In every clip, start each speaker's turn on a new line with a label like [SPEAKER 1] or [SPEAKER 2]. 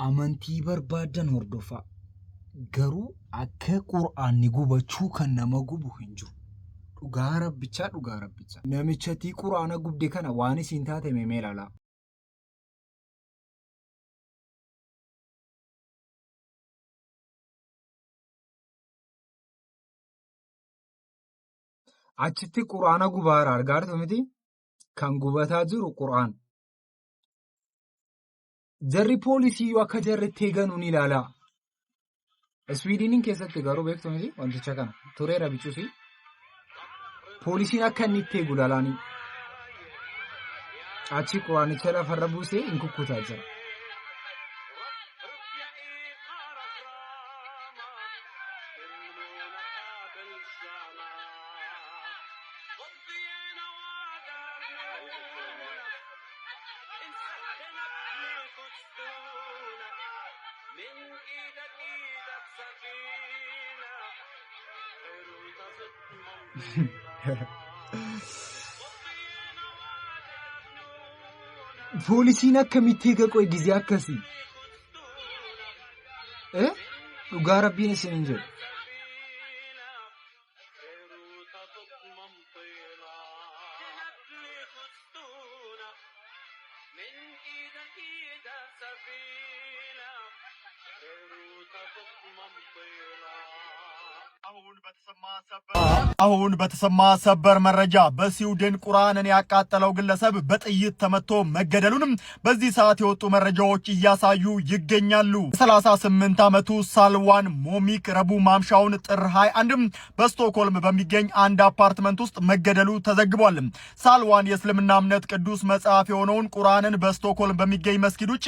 [SPEAKER 1] Amantii barbaaddan hordofaa. Garuu akka qur'aanni gubachuu kan nama gubu hin jiru. Dhugaa rabbichaa dhugaa rabbichaa. Namichatii qur'aana gubde kana waan isiin taate mee mee ilaalaa. Achitti qur'aana gubaara argaa jirtu miti? Kan gubataa jiru qur'aana. Jarri poolisiiyyuu akka jarri itti eeganu ni ilaalaa. Iswiidiniin keessatti garuu beektu miti wanticha kana tureera bicuusi. Poolisiin akka inni itti eegu ilaalaanii. Achi quraanicha lafarra buusee hin kukkutaa jira. Poolisiin akkamitti eega qoy gizee akkasii? Eh? Dhugaa rabbiin isin hin jedhu.
[SPEAKER 2] አሁን በተሰማ ሰበር መረጃ በስዊድን ቁርአንን ያቃጠለው ግለሰብ በጥይት ተመቶ መገደሉንም በዚህ ሰዓት የወጡ መረጃዎች እያሳዩ ይገኛሉ። 38 ዓመቱ ሳልዋን ሞሚክ ረቡዕ ማምሻውን ጥር 21 በስቶክሆልም በሚገኝ አንድ አፓርትመንት ውስጥ መገደሉ ተዘግቧል። ሳልዋን የእስልምና እምነት ቅዱስ መጽሐፍ የሆነውን ቁርአንን በስቶክሆልም በሚገኝ መስጊድ ውጭ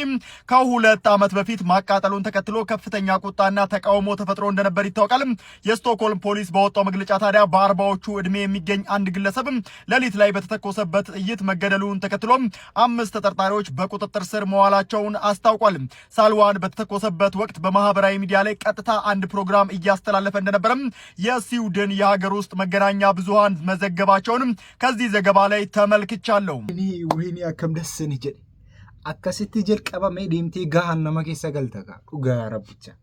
[SPEAKER 2] ከሁለት ዓመት በፊት ማቃጠሉን ተከትሎ ከፍተኛ ቁጣና ተቃውሞ ተፈጥሮ እንደነበር ይታወቃል። የስቶክሆልም ፖሊስ ባወጣው መግለጫ ታዲያ በአርባዎቹ ዕድሜ የሚገኝ አንድ ግለሰብ ሌሊት ላይ በተተኮሰበት ጥይት መገደሉን ተከትሎ አምስት ተጠርጣሪዎች በቁጥጥር ስር መዋላቸውን አስታውቋል። ሳልዋን በተተኮሰበት ወቅት በማህበራዊ ሚዲያ ላይ ቀጥታ አንድ ፕሮግራም እያስተላለፈ እንደነበረም የስዊድን የሀገር ውስጥ መገናኛ ብዙሃን መዘገባቸውንም ከዚህ ዘገባ ላይ ተመልክቻለሁ።
[SPEAKER 1] Wayne akkam dassani jedhe. Akkasitti jalqabamee deemtee gahaan nama keessa galta kaa dhugaa rabbicha.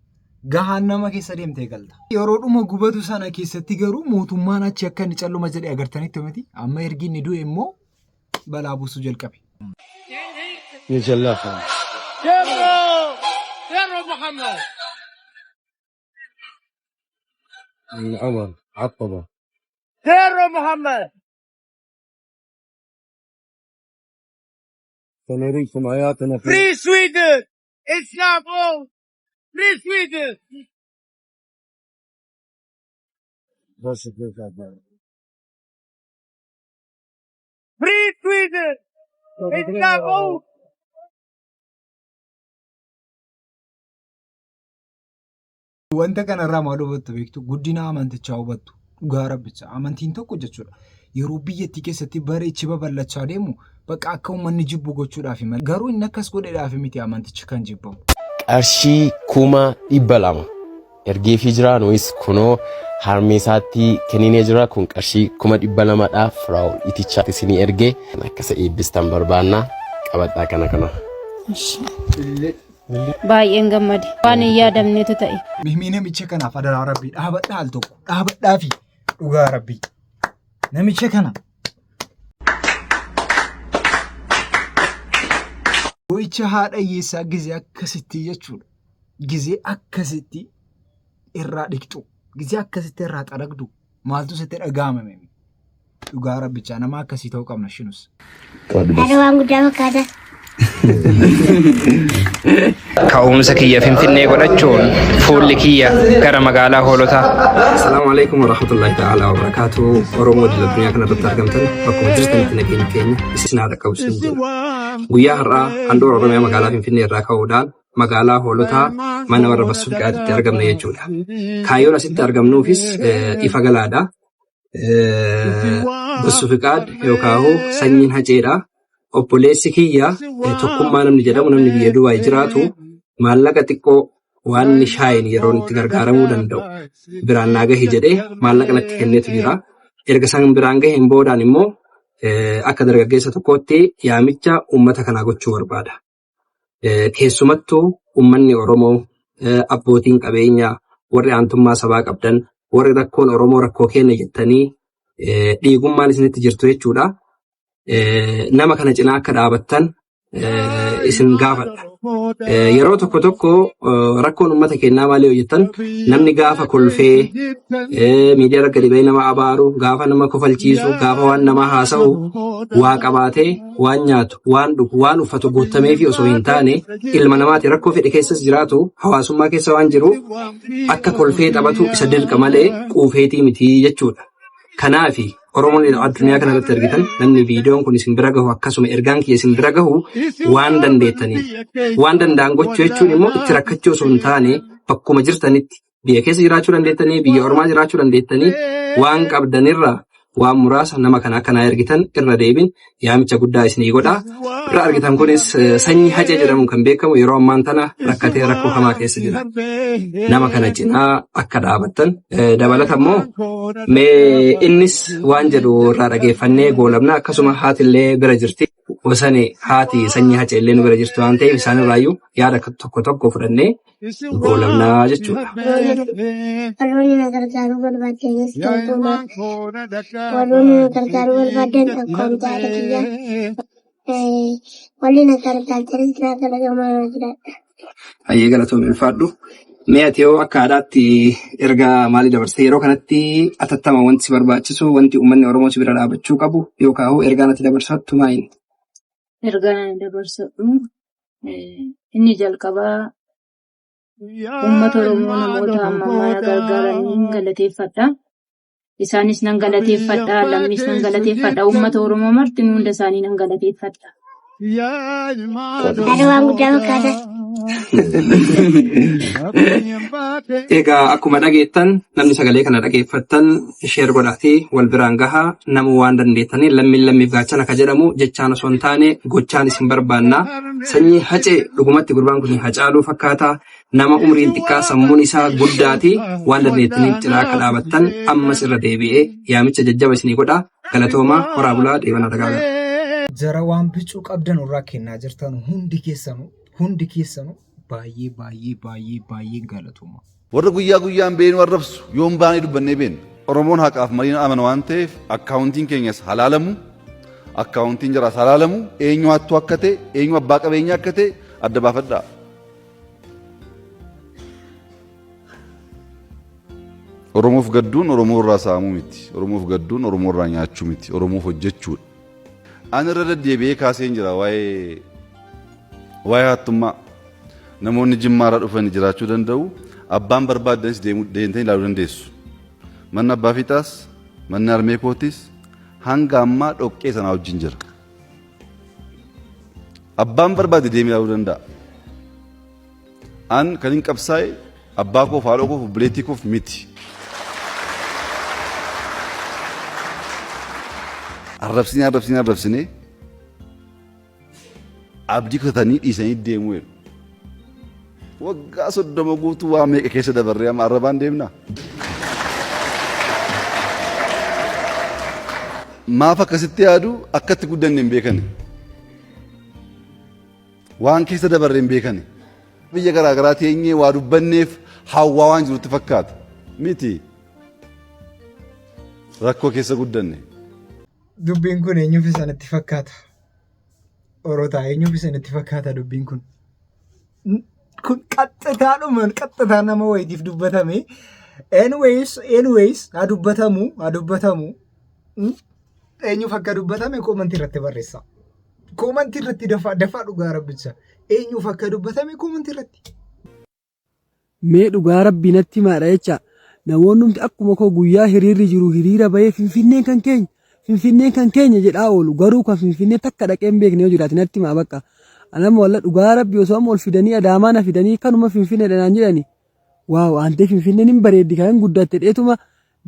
[SPEAKER 1] Gahaan nama keessa deemtee galta. Yeroodhuma gubatu sana keessatti garuu mootummaan achi akka inni calluma jedhe agartanitti miti. Amma ergi inni du'e immoo balaa buusuu jalqabe. Wanta kanarraa maal hubattu beektu? Guddina amantichaa hubattu. Dhugaa rabbicha. Amantiin tokko jechuudha. Yeroo biyyattii keessatti bareechi babal'achaa deemu bakka akka uummanni jibbu gochuudhaaf malee. Garuu inni akkas godheedhaaf miti amantichi kan jibbamu.
[SPEAKER 3] Qarshii 200,000 ergeefii jira. Nunis kunoo harmee isaatti kenninee jira. Kun qarshii 200,000dha. Firaa'ol iticha isinii ergee akka isa eebbistan barbaanna. Qabadhaa kana kana.
[SPEAKER 4] Baay'een gammade. Waan hin yaadamnetu ta'e.
[SPEAKER 1] Mimii namicha kanaaf adaraa rabbii dhaabadhaa al tokko dhaabadhaa fi dhugaa rabbii namicha kana. Boo'icha haadha hiyyeessaa gizee akkasitti jechuudha. Gizee akkasitti irraa dhiqxu. Gizee akkasitti irraa xaragdu maaltu sitti dhaga'ama mimi. Dhugaa rabbichaa nama akkasii ta'uu qabna shinus.
[SPEAKER 5] Yaada waan guddaa fakkaata.
[SPEAKER 6] Ka'umsa kiyya Finfinnee godhachuun fuulli kiyya gara magaalaa Hoolotaa.
[SPEAKER 7] Assalaamu alaikum warahmatullahi ta'ala wabarakaatu. Oromoo idil addunyaa kana irratti argamtan bakkuma jirtanitti nageenyi keenya isin haa dhaqqabu isin jedha. Guyyaa har'aa handhuura Oromiyaa magaalaa Finfinnee irraa ka'uudhaan magaalaa Hoolotaa mana warra Bassuu Fiqaaditti argamna jechuudha. Kaayyoon asitti argamnuufis ifa galaadha. Bassuu Fiqaad yookaan sanyiin Haceedha. Obboleessi kiyya Tokkummaa namni jedhamu namni biyya Dubaay jiraatu maallaqa xiqqoo waan inni shaayiin yeroon itti gargaaramuu danda'u biraan naa gahi jedhee maallaqa natti kenneetu jira. Erga san biraan gaheen boodaan immoo akka dargaggeessa tokkootti yaamicha uummata kanaa gochuu barbaada. Keessumattuu uummanni Oromoo abbootiin qabeenyaa warri aantummaa sabaa qabdan warri rakkoon Oromoo rakkoo keenya jettanii dhiigummaan isinitti jirtu jechuudha. Nama kana cinaa akka dhaabattan isin gaafadha. Yeroo tokko tokko rakkoon uummata keenyaa maali yoo jettan namni gaafa kolfee miidiyaa irra gadi ba'ee nama abaaru, gaafa nama kofalchiisu, gaafa waan namaa haasa'u waa qabaatee waan nyaatu, waan dhugu, waan uffatu guutameefi osoo hin taane ilma namaati rakkoo fedhe keessas jiraatu hawaasummaa keessa waan jiru akka kolfee taphatu isa dirqa malee quufeetii miti jechuudha. Kanaafi Oromoon addunyaa kana irratti argitan namni viidiyoon kun isin bira gahu akkasuma ergaan kiyya isin bira gahu waan dandeettaniif waan danda'an gochuu jechuun immoo itti rakkachuu osoo hin taane bakkuma jirtanitti biyya keessa jiraachuu dandeettanii biyya ormaa jiraachuu dandeettanii waan qabdanirraa waan muraasa nama kana akkanaa ergitan irra deebin yaamicha guddaa isinii godha. Irra argitan kunis sanyii Hacee jedhamuun kan beekamu yeroo ammaan tana rakkatee rakkoo hamaa keessa jira. Nama kana cinaa akka dhaabattan dabalata immoo mee innis waan jedhu irraa dhageeffannee goolabna akkasuma haatillee bira jirti. Wasani haati sanyii Hacee illee nu bira jirti waan ta'eef isaan irraayyuu yaada tokko tokko fudhannee goolabnaa jechuudha.
[SPEAKER 5] Warroonni na gargaaruu barbaadanis galtooma. Warroonni na gargaaruu barbaadan akkaawuntii haadha kiyyaa. Warri na gargaartanis garaa naa jiraadha.
[SPEAKER 7] Hayyee galatoomii ulfaadhu. Mee ati yoo akka haadhaatti ergaa maalii dabarsite yeroo kanatti atattama wanti si barbaachisu wanti uummanni Oromoo si bira dhaabachuu qabu yookaan ergaan ati dabarsattu maali?
[SPEAKER 4] Ergaan ani dabarsadhu inni jalqabaa uummata Oromoo namoota amma ammaa na gargaaraniin galateeffadha. Isaanis nan galateeffadha, lammiis nan galateeffadha, uummata Oromoo marti hunda isaanii nan galateeffadha.
[SPEAKER 5] Haadha waan guddaa fakkaata.
[SPEAKER 7] Egaa akkuma dhageettan namni sagalee kana dhageeffattan share godhaatii wal biraan gahaa namuu waan dandeettanii lammiin lammiif gaachana ka jedhamu jechaan osoo hin taane gochaan isin barbaanna. Sanyii Hacee dhugumatti gurbaan kun Hacaaluu fakkaata. Nama umriin xiqqaa sammuun isaa guddaati waan dandeettaniif cinaa akka dhaabattan ammas irra deebi'ee yaamicha jajjaba isinii godha. Galatoomaa horaa bulaa deebanaa dagaagaa.
[SPEAKER 1] Jara waan bicuu qabdan irraa kennaa jirtan hundi keessanuu hundi keessanuu baay'ee baay'ee baay'ee baay'ee galatooma.
[SPEAKER 8] Warra guyyaa guyyaan beenu arrabsu yoom baanee dubbannee beekna. Oromoon haqaaf mariin amana waan ta'eef akkaawuntiin keenyas halaalamu, akkaawuntiin jaraas halaalamu, eenyu hattuu akka ta'e, eenyu abbaa qabeenyaa akka ta'e adda baafadhaa. Oromoof gadduun Oromoo irraa saamuu miti. Oromoof gadduun Oromoo irraa nyaachuu miti. Oromoof hojjechuudha. Ani irra deddeebi'ee kaaseen jira waa'ee waa'ee hattummaa. Namoonni Jimmaa irraa dhufan jiraachuu danda'u. Abbaan barbaaddanis deemuu deemtanii ilaaluu dandeessu. Manni abbaa fiixaas, manni harmee kootis hanga ammaa dhoqqee sanaa wajjin jira. Abbaan barbaade deemee ilaaluu danda'a. An kan hin qabsaa'e abbaa koof, haadha koof, obboleettii koof miti. Arrabsinee arrabsinee arrabsinee abdii kutatanii dhiisanii deemuu jedhu. Waggaa 30 guutuu waa meeqa keessa dabarree amma arrabaan deemnaa? Maaf akkasitti yaadu akkatti guddanne hin beekani. Waan keessa dabarre hin beekani. Biyya garaa garaa teenyee waa dubbanneef hawwaa waan jirutti fakkaata. Miti. Rakkoo keessa guddanne.
[SPEAKER 1] Dubbiin kun eenyuuf isanitti fakkaata? Orotaa eenyuuf isinitti fakkaata dubbiin kun? Kun qaxxitaadhumaan qaxxitaa nama wayitiif dubbatame. Anyways, anyways, haa dubbatamu, haa dubbatamu. Eenyuuf akka dubbatame koomantii irratti barreessaa. Koomantii irratti dafaa dafaa dhugaa rabbicha. Eenyuuf akka dubbatame koomantii irratti.
[SPEAKER 9] Mee dhugaa rabbii natti himaadha jecha namoonnumti akkuma koo guyyaa hiriirri jiru hiriira bahee finfinneen kan keenya finfinneen kan keenya jedhaa oolu garuu kan finfinnee takka dhaqee hin beekne yoo jiraate natti himaa bakka anama walla dhugaa rabbii osoo amma ol fidanii adaamaa na fidanii kanuma finfinneedha naan jedhani waaw aantee finfinneen hin bareeddi kan hin guddatte dheetuma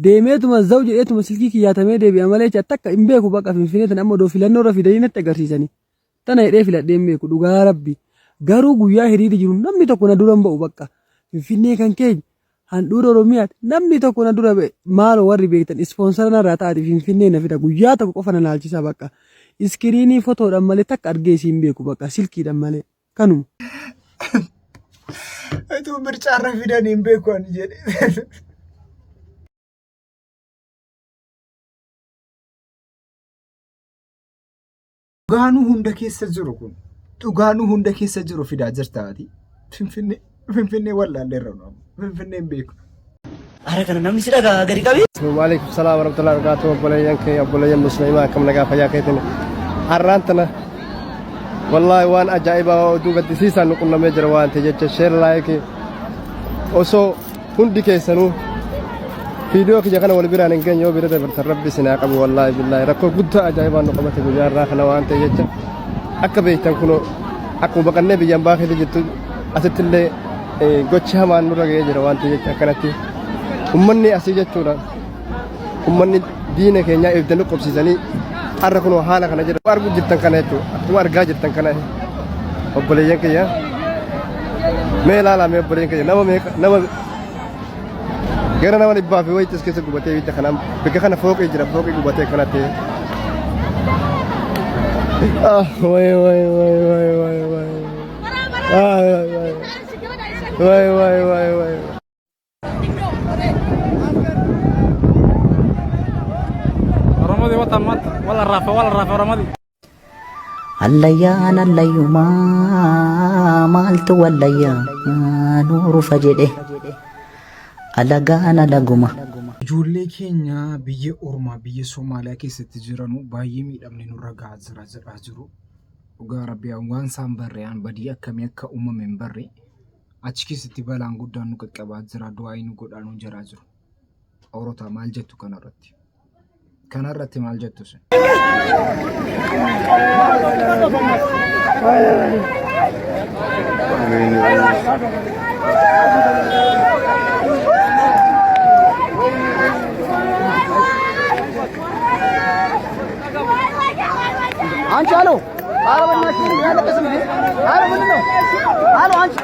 [SPEAKER 9] deemeetuma zaw jedheetuma silkii kiyyaatamee deebi'a malee jecha takka hin beeku bakka finfinnee tan amma odoo filannoo irra fidanii natti agarsiisanii. Tana jedhee filadhee hin beeku dhugaa rabbi. Garuu guyyaa hiriirri jiru namni tokko na dura hin ba'u bakka. Finfinnee kan keenya handhuura Oromiyaati namni tokko na dura ba'e maaloo warri beektan ispoonsara narraa ta'aati Finfinnee na fida guyyaa tokko qofa na laalchisaa bakka. Iskiriinii fotoodhaan malee takka argee isiin beeku bakka silkiidhaan malee. Kanuma.
[SPEAKER 1] Utuu mircaarra fidanii hin beeku ani jedhe. Dhugaanuu hunda keessa jiru kun dhugaanuu hunda keessa jiru fidaa jirta ati. Finfinnee Finfinnee wallaalleerra nu amma. Finfinnee hin beeku.
[SPEAKER 10] Ara kana namni si dhagaa gadi qabi.
[SPEAKER 11] Waalaikum salaam warahmatullahi wabarakatuh. Obboleeyyan keenya obboleeyyan musliimaa akkam nagaa fayyaa keetiin. Har'aan tana wallaahi waan ajaa'ibaa oduu gaddisiisaan nu qunnamee jira waan ta'e jecha sheer laayikii osoo hundi keessanuu viidiyoo kiyya kana wal biraan hin geenye yoo bira dabartan rabbi isin haa qabu wallaahi billaahi rakkoo guddaa ajaa'ibaan nu qabate guyyaa irraa kana waan ta'e jecha akka beektan kunoo akkuma baqannee biyyaan baa keessa jirtu asitti illee gochi hamaan nurra ga'ee jira waan ta'e jecha akkanatti ummanni asii jechuudha ummanni diina keenyaa ibidda nu qubsiisanii har'a kunoo haala kana jira argu jirtan kana jechuudha akkuma argaa jirtan kana obboleeyyan kiyya mee ilaalaa mee obboleeyyan kiyya nama meeqa nama gara nama dhibbaa fi wayitti as keessa gubatee ibidda kanaan bakka kana fooqii jira fooqii gubatee kanatti ah way way way way way way ah way way way way way
[SPEAKER 6] Oromadii watan maanta wala raafe wala raafe oromadii.
[SPEAKER 12] Allayyaan allayyumaa maaltu wallayyaa nuurufa jedhe alagaan alaguma.
[SPEAKER 1] Ijoollee keenya biyya ormaa biyya Somaaliyaa keessatti jiranu baay'ee miidhamni nurra gahaa jira jedhaa jiru. Dhugaa rabbi waan isaan barre aan badii akkamii akka uumame hin barre achi keessatti balaan guddaan nu qaqqabaa jira du'aa'ii nu godhaa nu jedhaa jiru. Orotaa maal jettu kanarratti? Kanarratti maal jettu isin?
[SPEAKER 10] አንቺ አሎ ኧረ በእናትሽ ያለቀስም እንዴ? ኧረ ምንድን ነው? አሎ አንቺ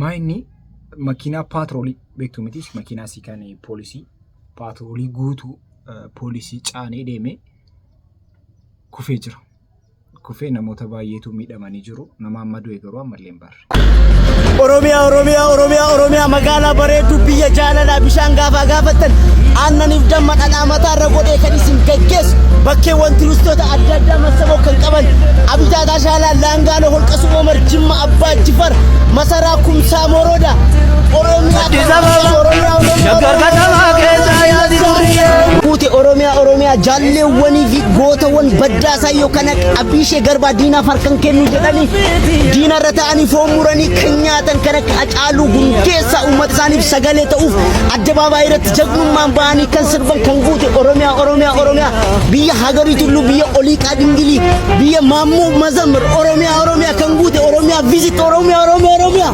[SPEAKER 1] Maayinni makiinaa paatroolii beektu miti makiinaa sii kan poolisii paatroolii guutuu poolisii caanee deemee kufee jira. Kufee namoota baay'eetu miidhamanii jiru. Nama amma du'e garuu ammallee hin barre.
[SPEAKER 10] Oromiyaa Oromiyaa Oromiyaa Oromiyaa magaalaa bareedduu biyya jaalalaa bishaan gaafaa gaafattan aannaniif damma dhadhaa mataarra godhee kan isin gaggeessu bakkeewwan turistoota adda addaa massaboo kan qaban Abijaataa Shaalaa Laangaanoo Holqa Sumoomar Jimma Abbaa Jifar Masaraa Kumsaa Morodaa Oromiyaa Oromiyaa Oromiyaa Guute Oromiyaa Oromiyaa jaalleewwanii fi gootawwan baddaasaa yookaan Abbiishee Garbaa diinaaf harkan kennu jedhanii diinarra ta'anii foon muranii kan nyaatan kan akka Hacaaluu Hundeessaa uummata isaaniif sagalee ta'uuf addabaabaayii irratti jagnummaan ba'anii kan sirban kan guute Oromiyaa Oromiyaa Oromiyaa biyya Hagarii Tulluu biyya Oliiqaa Dingilii biyya Maammoo Mazamir Oromiyaa Oromiyaa kan guute Oromiyaa visit Oromiyaa Oromiyaa Oromiyaa.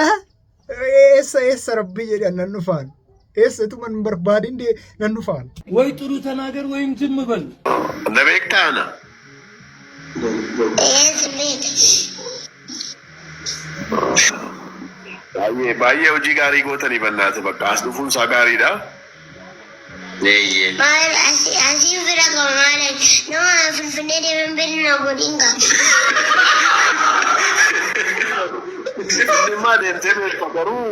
[SPEAKER 1] Eessa eessa rabbii jedhan nan dhufaan. Eessa ituma hin barbaadin dee nan dhufaan.
[SPEAKER 13] ወይ ጥሩ ተናገር ወይም ዝም በል።
[SPEAKER 14] Na beektaa ana?
[SPEAKER 5] Eessa beeka?
[SPEAKER 14] Baay'ee baay'ee hojii gaarii gootanii bannaate bakka as dhufuun isaa gaariidha.
[SPEAKER 5] Maal asii asiin bira qaba maal nama finfinnee deeman bira na godhin qaba.
[SPEAKER 14] Finfinnee deemtee beekta garuu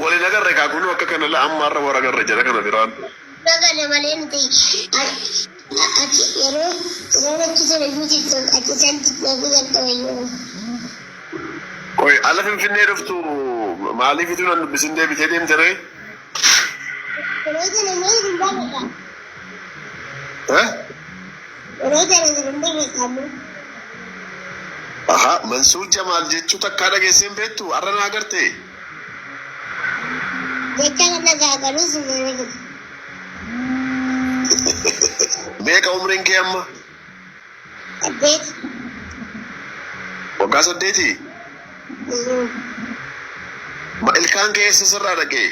[SPEAKER 14] waliin agarre kaa kunuu akka kana la amma har'a war agarre jara kana biraan.
[SPEAKER 5] Kana malee nuti achi yeroo yeroo achi sana iyyuu tiktok achi san tiktok jalqaba iyyuu.
[SPEAKER 14] Qoy ala Finfinnee dhuftu maaliif ituu nan dubbisin deebitee deemte ree?
[SPEAKER 5] Yeroo sana mee hin beekaa.
[SPEAKER 14] Eh?
[SPEAKER 5] Yeroo sana hin beekaa.
[SPEAKER 14] Aha, Mansuur Jamaal jechuu takkaa dhageessee hin beektu har'a naa agartee?
[SPEAKER 5] Jecha kana gaagaruu sin beeku.
[SPEAKER 14] Meeqa umriin kee amma?
[SPEAKER 5] 8.
[SPEAKER 14] Waggaa 8? Ma ilkaan kee eessa sirraa dhaqee?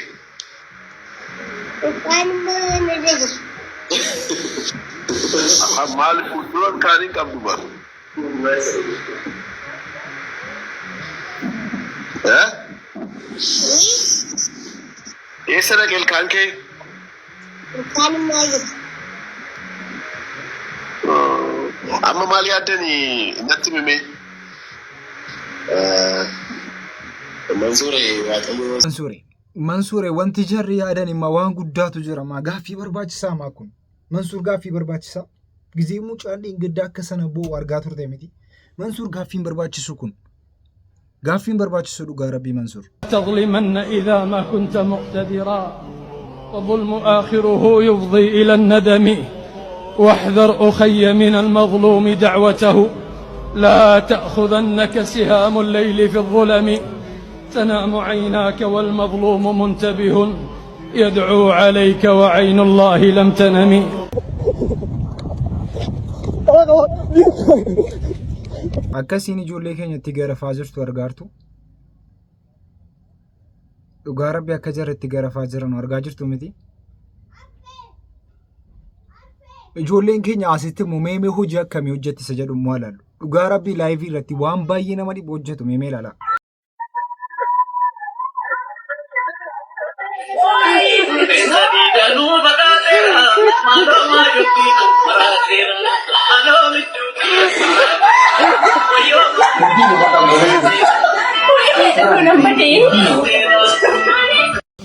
[SPEAKER 5] Ilkaan immoo nirra jira.
[SPEAKER 14] Maal fuuldura ilkaan hin qabdu bar. Eh? Eessa dhaqe ilkaan kee?
[SPEAKER 5] Ilkaan immoo jira.
[SPEAKER 14] Amma maal yaaddani natti himi mee?
[SPEAKER 15] Mansuure Waaqayyo
[SPEAKER 1] Mansuure. Mansuure wanti jarri yaadan immoo waan guddaatu jira maa gaaffii barbaachisaa maa kun. Mansuur gaaffii barbaachisaa. Gizee mucaan dhingidda akka sana boo'u argaa turte miti. Mansuur gaaffiin barbaachisu kun. Gaaffiin barbaachisu dhugaa rabbii Mansuur.
[SPEAKER 13] تظلمن إذا ما كنت مقتدرا والظلم آخره يفضي إلى الندم واحذر أخي من المظلوم دعوته لا تأخذنك سهام الليل في الظلم تنام عيناك والمظلوم منتبه يدعو عليك وعين الله لم تنم.
[SPEAKER 1] Akkasiin ijoollee keenya itti garafaa jirtu argaartu. Dhugaa rabbi akka jarri itti garafaa jiran argaa jirtu miti. Ijoolleen keenya asitti immoo meemee hojii akkamii hojjetti isa jedhu immoo ilaallu. Dhugaa rabbii live irratti waan baay'ee nama dhibu hojjetu meemee ilaalaa.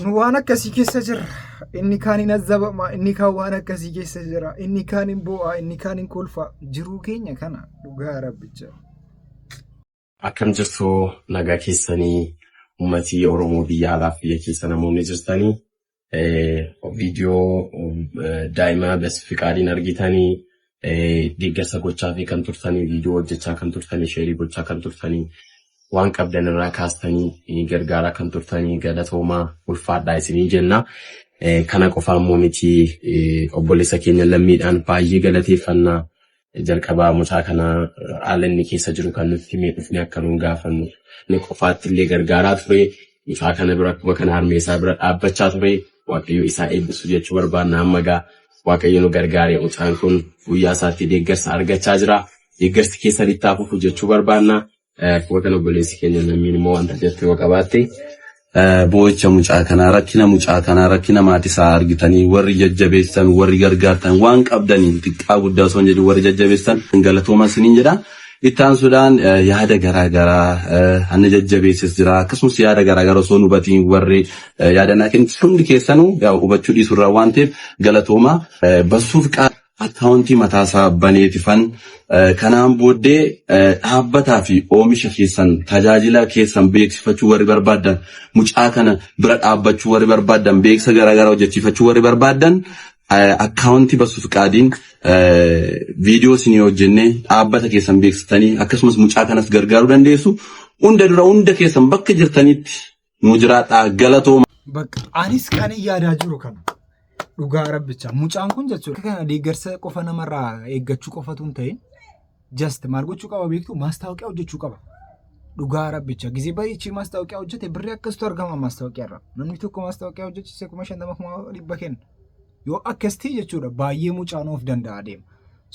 [SPEAKER 1] Nu waan akkasii keessa jirra. Inni kaan hin azzabama, inni kaan waan akkasii keessa jira, inni kaan hin boo'a, inni kaan hin kolfa. Jiruu keenya kana dhugaa rabbicha.
[SPEAKER 3] Akkam jirtu nagaa keessanii uummatii Oromoo biyya alaaf biyya keessa namoonni jirtanii viidiyoo daa'ima Besfiqaadiin argitanii deeggarsa gochaa fi kan turtanii viidiyoo hojjechaa kan turtanii share gochaa kan turtanii waan qabdan irraa kaastanii gargaaraa kan turtanii galatoomaa ulfaadhaa isinii jenna. Kana qofaa immoo miti obboleessa keenya lammiidhaan baay'ee galateeffannaa. Jalqabaa mucaa kana haala inni keessa jiru kan nutti himee dhufne akka nuun gaafannu inni qofaatti illee gargaaraa ture. Mucaa kana bira akkuma kana harmee isaa bira dhaabbachaa ture. Waaqayyo isaa eebbisu jechuu barbaanna amma gaa Waaqayyo nu gargaare mucaan kun guyyaa isaatti deeggarsa argachaa jira. Deeggarsi keessan itti haa fufu jechuu barbaanna. Akkuma kana obboleessi keenya lammiin immoo wanta jettu yoo qabaatte.
[SPEAKER 8] Boo'icha mucaa kanaa, rakkina mucaa kanaa, rakkina maatii isaa argitanii warri jajjabeessan, warri gargaartan waan qabdaniin xiqqaa guddaa osoo hin jedhin warri jajjabeessan galatooma isiniin jedha. Itti aansuudhaan yaada garaa garaa anna jajjabeesses jira akkasumas yaada garaa garaa osoo hin hubatiin warri yaada naa kennitu hundi keessanuu hubachuu dhiisurraa waan ta'eef galatooma. Bassuuf Akkaawuntii mataasaa baneetifan kanaan booddee dhaabbataa fi oomisha keessan tajaajila keessan beeksifachuu warri barbaaddan mucaa kana bira dhaabbachuu warri barbaaddan beeksisa garaagaraa hojjechiifachuu warri barbaaddan akkaawuntii Basuu Fiqaadiin viidiyoo isinii hojjennee dhaabbata keessan beeksistanii akkasumas mucaa kanas gargaaruu dandeessu. Hunda dura hunda keessan bakka jirtanitti nu jiraadhaa galatooma.
[SPEAKER 1] Bakka anis kan yaadaa jiru kana. Dhugaa rabbicha mucaan kun jechuudha. Kana deeggarsa qofa namarraa eeggachuu qofatu hin ta'in just maal gochuu qaba beektu maastaawoqiyaa hojjechuu qaba. Dhugaa rabbicha gizee baay'ee maastaawoqiyaa hojjete birrii akkasitu argama maastaawoqiyaa irraa. Namni tokko maastaawoqiyaa hojjechise 50,000 100,000 kenna. Yoo akkas ta'e jechuudha baay'ee mucaan of danda'a deema.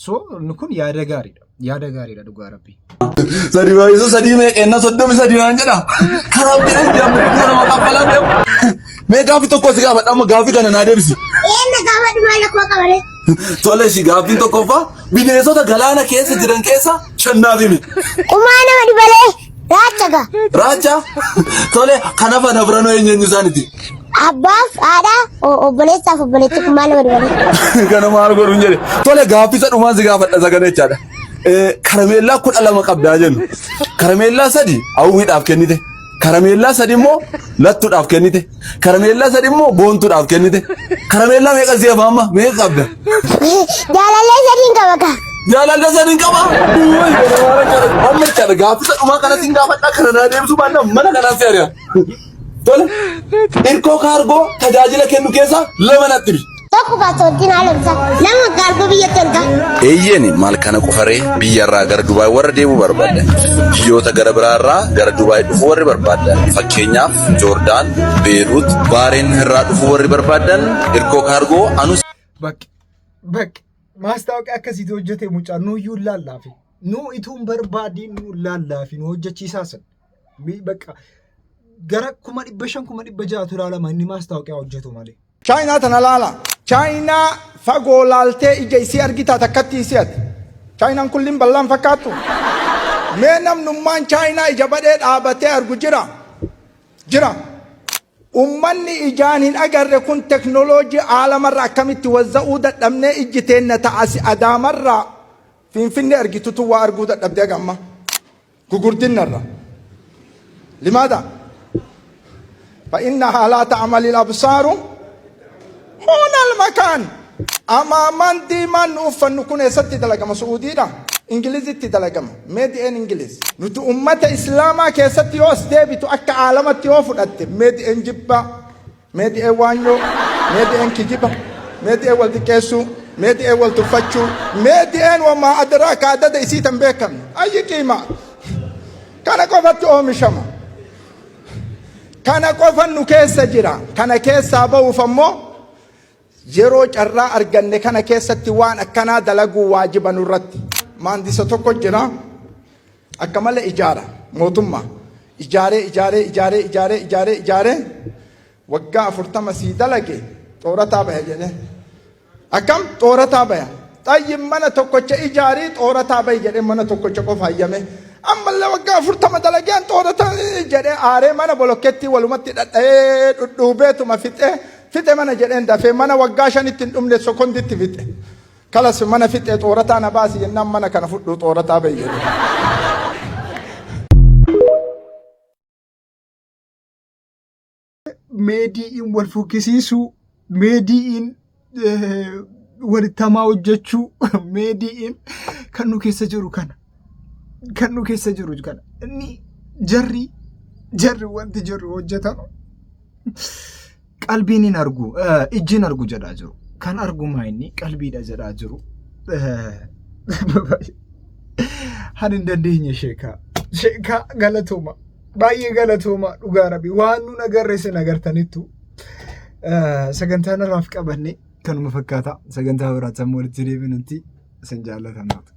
[SPEAKER 1] So inni kun yaada gaariidha. Yaada gaariidha dhugaa rabbii.
[SPEAKER 8] Sadii baay'isuu sadii meeqa enna 33 naan jedha. Karaa jedhee jedhamu nama kaffalaa deemu. Mee gaaffii tokko si gaafadha amma gaaffii kana naa deebisi.
[SPEAKER 5] Eenna gaafadhu maal akkuma qabare.
[SPEAKER 8] Tole ishii gaaffiin tokkoffaa bineensota galaana keessa jiran keessa shan naaf himi.
[SPEAKER 5] Kumaa nama dhibalee raacha gaa.
[SPEAKER 8] Raacha tole kan hafan afranoo eenyu eenyu isaaniiti.
[SPEAKER 5] Abbaaf haadha obboleessaaf obboleetti kumaa nama dhibalee.
[SPEAKER 8] Kana maal godhuun jedhe. Tole gaaffii isa dhumaan si gaafadha isa kana jechaadha. Karameellaa 12 qabdaa jennu. Karameellaa sadi hawwiidhaaf kennite. Karameellaa sadi immoo lattuudhaaf kennite. Karameellaa sadi immoo boontuudhaaf kennite. Karameellaa meeqa si hafa amma? Meeqa qabda?
[SPEAKER 5] Jaalallee sadiin qaba kaa.
[SPEAKER 8] Jaalallee sadiin qaba. Amma jechaadha gaaffii isa dhumaa kana siin gaafadha kana naa deebisuu baannaan mana kanaan si ari'a. Tole. Irkoo kaargoo tajaajila kennu keessaa lama natti himi.
[SPEAKER 5] Tokko paaspoortiin haaromsa, lama kaargoo biyyatti erga.
[SPEAKER 16] Eeyyeen maal kana qofaree biyyarraa gara Dubaay warra deemuu barbaadan biyyoota gara biraarraa gara Dubaay dhufuu warri barbaadan fakkeenyaaf Joordaan, Beeruut, Baareen irraa dhufuu warri barbaadan Irkoo Kaargoo anus
[SPEAKER 1] Bakki bakki ማስታወቂያ akkasiitu hojjete mucaa nuyyuu lallaafi nu ituun barbaadiin nu lallaafi nu hojjechiisaa san bakka gara 500,000 600,000 ilaalama inni ማስታወቂያ hojjetu malee.
[SPEAKER 17] Chaayinaa tana laala. Chaayinaa fagoo laaltee ija isii argitaa takkatti isii ati. Chaayinaan kulliin bal'aan fakkaattu. Mee namnummaan Chaayinaa ija badhee dhaabatee argu jira? Jira. Ummanni ijaan hin agarre kun teknooloojii aalamarra akkamitti wazza'uu dadhabnee ijji teenna ta'asi Adaamarraa Finfinnee argitutu waa arguu dadhabdee gamma. Gugurdinnarra. لماذا؟ فإنها لا تعمى الأبصار هنا المكان amaamaan diimaan nu uffannu kun eessatti dalagama? Su'uudiidha, Ingilizitti dalagama, made in Ingiliz. Nuti ummata Islaamaa keessatti yoo as deebitu, akka aalamatti yoo fudhatte, made in jibbaa, made in waanyoo, made in kijiba, made in wal xiqqeessuu, made in wal tuffachuu, made in وما أدراك adada isii tan beekamne ayyi qiima kana qofatti oomishama. Kana qofan nu keessa jira. Kana keessaa ba'uuf ammoo yeroo carraa arganne kana keessatti waan akkanaa dalaguu waajiba nurratti. Maandisa tokko jira, akka malee ijaara mootummaa ijaaree ijaaree ijaaree ijaaree ijaaree ijaaree waggaa 40 sii dalage xoorataa bahe jedhee. Akkam xoorataa baya? Xayyin mana tokkocha ijaarii xoorataa bahi jedhee mana tokkocha qofa hayyame. Ammallee waggaa 40 dalageen xoorataa jedhee aaree mana bolokkeetti walumatti dhadha'ee dhudhuubeetuma fixee fixe mana jedheen dafee mana waggaa 5tti hin dhumne sekonditti fixe. Kalas mana fixee xoorataa na baasi jennaan mana kana fudhuu xoorataa bahi jedhe.
[SPEAKER 1] Made in wal fokkisiisuu, made in walitti hamaa hojjechuu, made in kan nu keessa jiru kana. Kan nu keessa jiru kana. Inni jarri wanti jarri hojjetan qalbiin hin argu, ijji hin argu jedhaa jiru. Kan argu maa inni qalbiidha jedhaa jiru. Hani hin dandeenye sheekaa. Sheekaa galatooma. Baay'ee galatooma, dhugaa rabi. Waan nun agarre isin agartanittu. Sagantaan irraaf qabanne kanuma fakkaata. Sagantaa biraatti ammoo walitti deebinutti isin jaallatamnaatu.